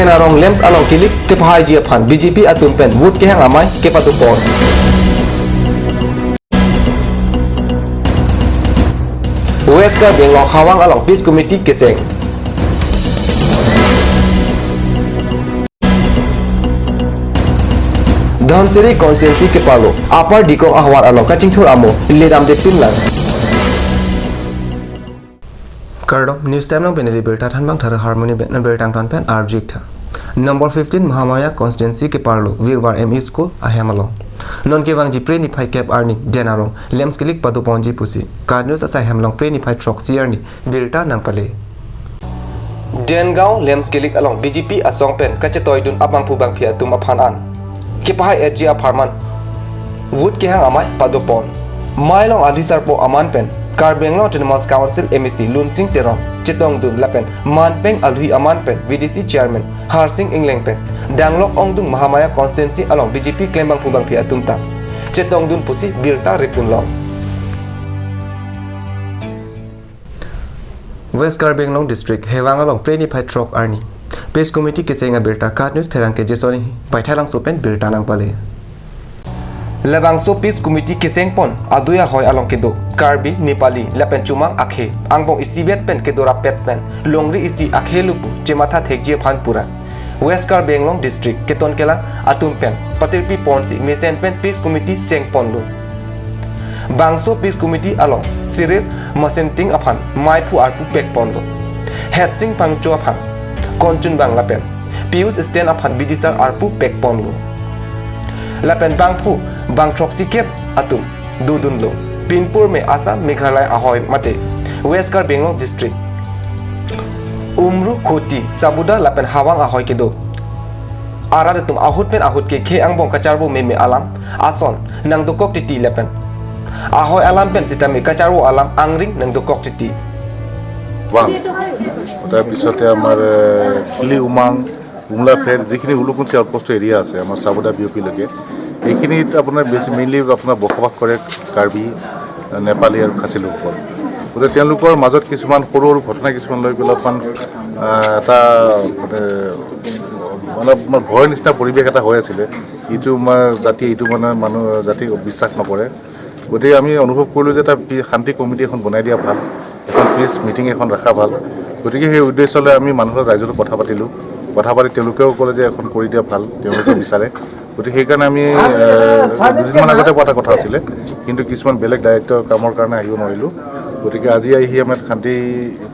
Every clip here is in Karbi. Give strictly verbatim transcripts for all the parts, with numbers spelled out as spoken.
Arong LAMPS along kilik kepahaiji aphan B J P atum pen vote kehang amei kepadopon. West Karbi Anglong Hawang along Peace Committee kecheng. Dhansiri constituency keparlo Upper Dikrong ahavar along kachingthur amo ledamde pinlang. Kardom, news time nang peneli birta thanbang thar harmony ben birta angton pen arjik tha. Number fifteen Mahamaya constituency keparlo Virvar M E School ahem along non kevangji Phre niphai kep arni Jen Arong LAMPS kilik padoponji pusi KAT News asai hem along Phre niphai throksi arni birta nangpale. Dengaon LAMPS kilik along B J P asong pen kachetoidun abangphu bangphi atum aphan an kepahai-etji apharman vote kehang amei padopon. Mei along alhi sarpo aman pen Karbi Anglong Autonomous Council M A C Lunsing Teron chetongdun lapen manpeng alhi aman pen V D C Chairman Harsing Engleng pen danglok ongdung Mahamaya constituency along B J P klembangphu bangphi atum ta chetongdun pusi birta ripdunlong. West Karbi Anglong District Hawang along Phre niphai throk arni Peace Committee kecheng abirta KAT News pherangke Jason Enghi Baithalangso pen birta nangpale. Labangso Peace Committee kechengpon adui ahoi along kedo Karbi, Nepali lapen Chomang akhei angbong isivet pen kedo rappet pen longri isi akhei lupu chematha thekji aphan pura West Karbi Anglong District keton kelang atum pen patirpi ponsi mesen pen Peace Committee chengponlo. Bangso Peace Committee along Cyril Masenting aphan meiphu arpu pekponlo. Hetsing Phangcho aphan konchunbang lapen Pius Sten aphan bidisar arpu pekponlo. Lapen bangphu bangthroksi kep atum dodunlo. Pinpur me Assam, Meghalaya ahoi mate West Karbi Anglong District Umru, Khoti, Sabuda lapen Hawang ahoi kedo arat atum ahut pen ahut ke khei angbong kacharvo meme alam ason nangdokok titi lapen ahoi alam pen sitame kacharvo alam angring nangdokok titi. Hawang, তাৰপিছতে আমাৰ, এ, কিলি উমাং, উমলাফেৰ, যিখিনি Ulukunchi outpost area আছে আমাৰ চাবুদা বি অ' পিলৈকে, এইখিনিত আপোনাৰ বেছি মেইনলি আপোনাৰ বসবাস কৰে কাৰ্বি, নেপালী আৰু খাচী লোকসকল। গতিকে তেওঁলোকৰ মাজত কিছুমান সৰু সৰু ঘটনা কিছুমান লৈ পেলাই অকণমান, আহ, এটা, মানে, মানে, মানে ভয়ৰ নিচিনা পৰিৱেশ এটা হৈ আছিলে। ইটো আমাৰ জাতিয়ে ইটো মানে মানুহ জাতিক বিশ্বাস নকৰে। গতিকে আমি অনুভৱ কৰিলোঁ যে এটা পি-, শান্তি কমিটি এখন বনাই দিয়া ভাল, এখন পিচ মিটিং এখন ৰখা ভাল। গতিকে সেই উদ্দেশ্যলৈ আমি মানুহৰ ৰাইজৰ কথা পাতিলোঁ। কথা পাতি তেওঁলোকেও ক'লে যে এখন কৰি দিয়া ভাল, তেওঁলোকে বিচাৰে। গতিকে সেইকাৰণে আমি, এ, দুদিনমান আগতে পতা কথা আছিলে, কিন্তু কিছুমান বেলেগ দায়িত্ব কামৰ কাৰণে আহিব নোৱাৰিলোঁ। গতিকে আজি আহি আমাৰ শান্তি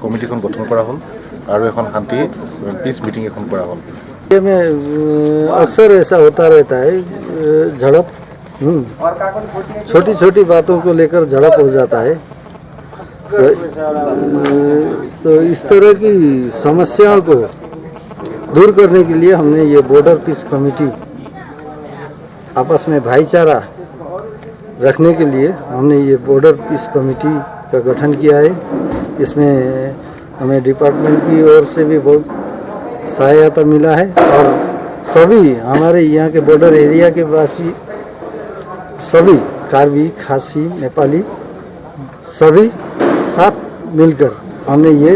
কমিটিখন গঠন কৰা হ'ল আৰু এখন শান্তি পিচ মিটিং এখন কৰা হ'ল। ये में, अ, अक्सर ऐसा होता रहता है, अ, झड़प। हम्म। छोटी-छोटी बातों को लेकर झड़प हो जाता है। तो, अ, तो इस तरह की समस्याओं को दूर करने के लिए हमने ये बॉर्डर पीस कमेटी, आपस में भाईचारा रखने के लिए हमने ये बॉर्डर पीस कमेटी का गठन किया है। इसमें हमें डिपार्टमेंट की ओर से भी बहुत सहायता मिला है और सभी हमारे यहाँ के बॉर्डर एरिया के वासी, सभी कार्बी, खासी, नेपाली, सभी साथ मिलकर हमने ये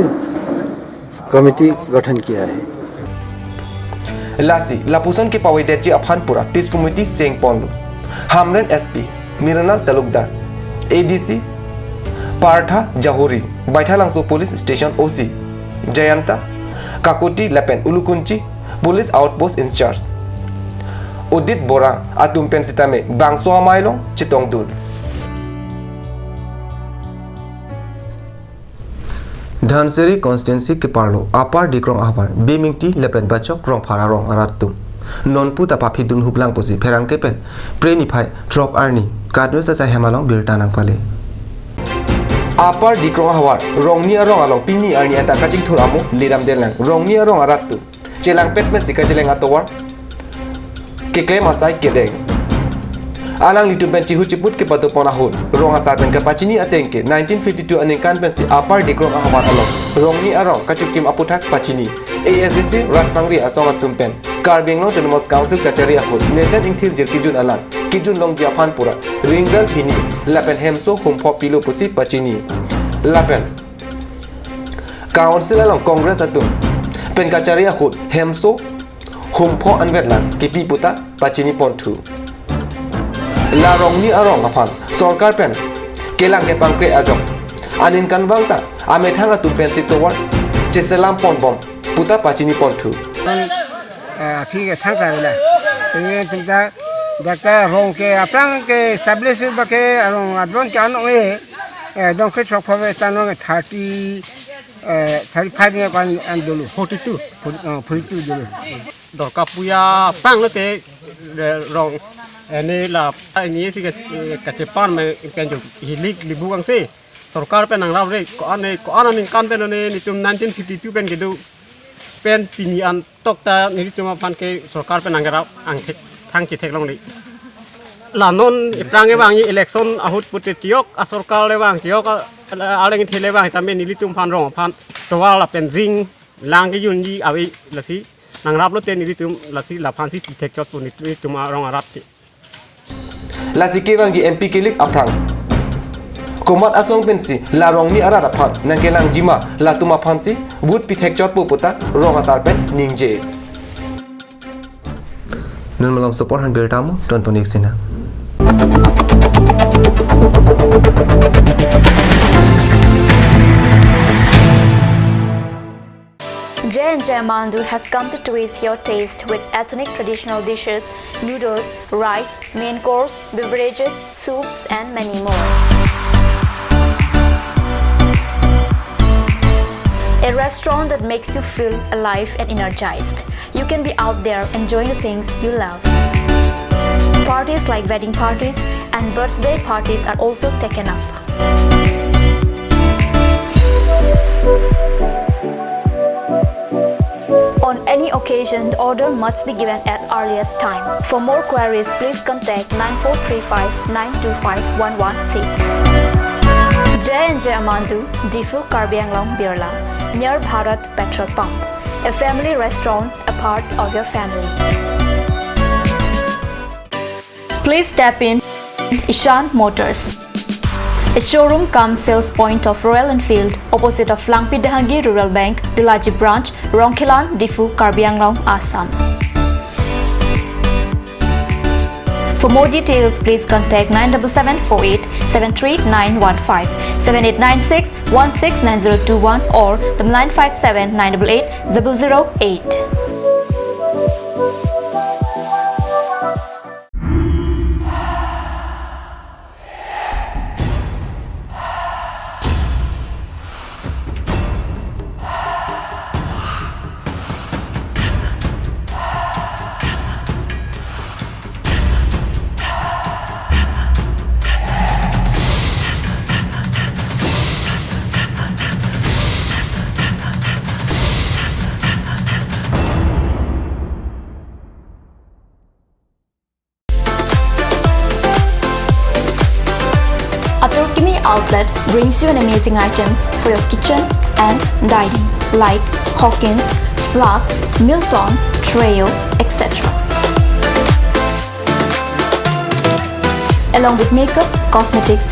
कमेटी गठन किया है। Lasi lapuson kepavai detji aphan pura peace committee chengponlo. Hamren S P Mirunal Talukdar, A D C Partha Jahuri, Baithalangso Police Station O C Jayanta Kakoti lapen Ulukunchi Police Outpost in-charge Udit Bora atum pen sitame bangso amei along chetongdun. Dhansiri constituency keparlo Upper Dikrong ahavar Bimingti lapen Bachok Rongphar arong arat atum nonpu ta paphidun huplang pusi pherangke pen Phre niphai throk arni KAT News asai hem along birta nangpale. Upper Dikrong ahavar Rongni arong along pini arni anta kachingthur amo ledamdelang. Rongni arong arat atum chelangpet pensi kacheleng atovar keklem asai kedeng. Alanglitum pen chihu chiput kepadopon ahut rong asar pen kapachini ateng ke nineteen fifty-two aningkan pensi Upper Dikrong ahavar along Rongni arong kachikim aputhak pachini. A S D C rat pangri asong atum pen Karbi Anglong Autonomous Council kachari ahut mesen ingthir jirkijun alang kijun longji aphan pura ring well hini lapen hemso humphop pilo pusi pachini. Lapen Council along Congress atum pen kachari ahut hemso humpho anvet lang kipi puta pachini ponthu. La Rongni arong aphan sorkar pen kelang kepangkre ajok aningkanvang ta amethang atum pensi tovar cheselam ponbom puta pachini ponthu. Eh, aphi ke thangta vela. Ini tenta daka rong ke aphrang ke establish ba ke arong adron ke ano eh, eh, dong ke chok phave ta no thirty, eh, thirty-five ne kan an dulu. Forty-two. Forty, eh, forty-two dulu. Dorkar puya aphrang lote, eh, rong, eh, ne la, eh, ne si ke, eh, kachepan me penjo hilik libuk angse. Sorkar pen nangrap re, ko-an ne, ko-an aningkan pen ne, netum nineteen fifty-two pen kedo pen pini antok ta netum aphan ke sorkar pen nangrap angthek thang chethek longle. La non iphrang evang election ahut pute tiok, asorkar le vang tiok, a, a, aleng thele vang tame nelitum aphan rong aphan tovar lapen ring lang ke yun ji ave lasi nangrap lote nelitum lasi laphan si pithek chot pu nelitum arong arat ke. Lasi kevangji M P kilik aphrang komat asong pensi La Rongni arat aphan nangkelang jima latum aphan si vote pithek chot po puta rong asar pen ningje. Non malom support han birta mo ton ponik sina. J and J Mandu has come to twist your taste with ethnic traditional dishes, noodles, rice, main course, beverages, soups, and many more. A restaurant that makes you feel alive and energized. You can be out there enjoying the things you love. Parties like wedding parties and birthday parties are also taken up. On any occasion, the order must be given at earliest time. For more queries, please contact nine four three five nine two five one one six. J and J Amandu, Diphu, Karbi Anglong, Birla, near Bharat Petrol Pump. A family restaurant, a part of your family. Please step in Ishan Motors, a showroom cum sales point of Royal Enfield, opposite of Langpi Dehangi Rural Bank, Delaji Branch, Rongkhelan, Diphu, Karbi Anglong, Assam. For more details, please contact nine double seven four eight seven three nine one five, seven eight nine six one six nine zero two one or the nine five seven nine double eight double zero eight. Atur Kimi Outlet brings you an amazing items for your kitchen and dining, like Hawkins, Flask, Milton, Treo, et cetera. Along with makeup, cosmetics,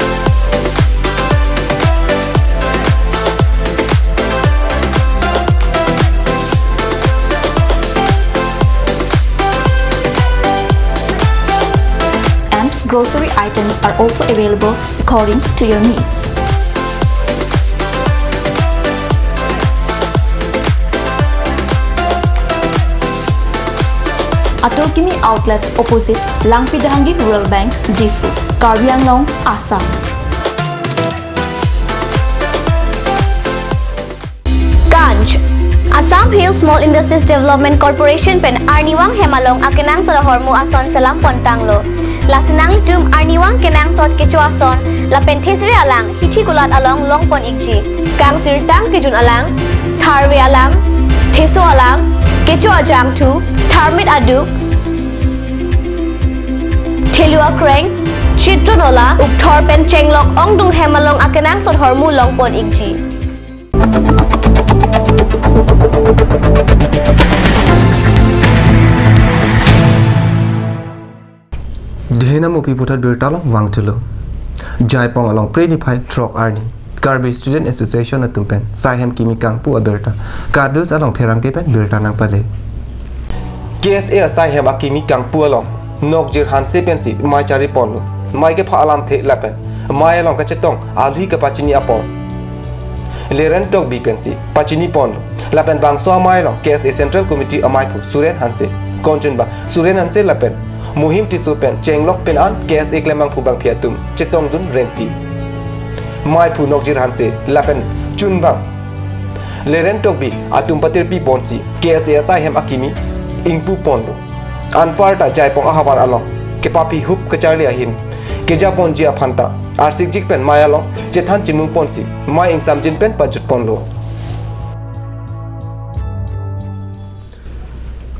and grocery items are also available according to your needs. Atur Kimi Outlet, opposite Langpi Dehangi Rural Bank, Diphu, Karbi Anglong, Assam. Kanj. Assam Hill Small Industries Development Corporation pen arnivang hem along akenangsot ahormu ason selam pontanglo. Lasi nanglitum arnivang kenangsot kecho ason lapen thesere alang hithi kulat along longpon ikji. Kangsirtang kejun alang, tharve alang, theso alang, kecho ajangthu, tharmit aduk, thelu akreng, chitron ola, ukthor pen chenglok ongdung hem along akenangsot ahormu longpon ikji. Dihena mupi puthot birta along vangthulo. Jaipong along Phre niphai throk arni Karbi Student Association atum pen saihem kimi kangpu abirta. Kadus along pherangke pen birta nangpale. K S A asai hem akimi kangpu along Nokjir Hanse pensi mei chari ponlo. Mei kepha alamthe lapen mei along kachetong alhi kapachini apor Leren Tokbi pensi pachini ponlo. Lapen bangso amei along K S A Central Committee ameiphu Suren Hanse, konchunbang Suren Hanse lapen Muhim Tisso pen chenglok pen an K S A klembangphu bangphi atum chetongdun renti. Meiphu Nokjir Hanse lapen chunbang Leren Tokbi atum patirpi ponsi K S A asai hem akimi ingpu ponlo. Anparta Jaipong ahavar along kepapi hup kacharli ahin keja ponji aphanta arsikjik pen mei along chethan chimung ponsi mei ingsamjin pen pajut ponlo.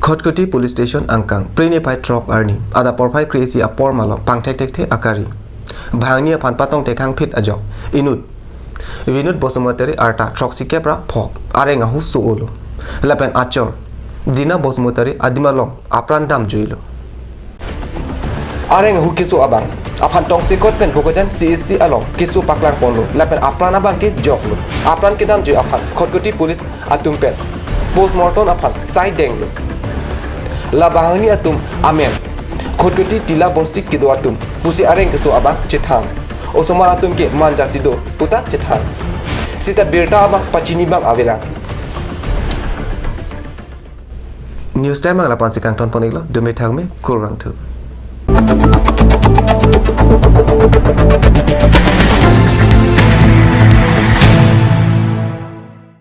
Khatkhati Police Station angkang Pre niphai throk arni adap porphai kre-isi apor malom pangthekthekthe akari bangni aphan patong tekhang phit ajok inut Vinod Basumatary arta throksikep ra pho areng ahu so-olo. Lapen achor Dina Basumatary adim along apran damjuilo. Areng ahu keso abang aphan tongsekot pen Bokajan C H C along keso paklang ponlo lapen apran abang ke joklo. Apran kedamjui aphan Khatkhati police atum pen postmortem aphan sai denglo. Labangni atum amen Khatkhati Tila Bosti kedo atum pusi areng keso abang chethan. Osomar atum ke manjasi do puta chethan. Sita birta abang pachini bang avelang. News time ang lapansi kangton pon-iklo, dumi thangme, kurvangthu.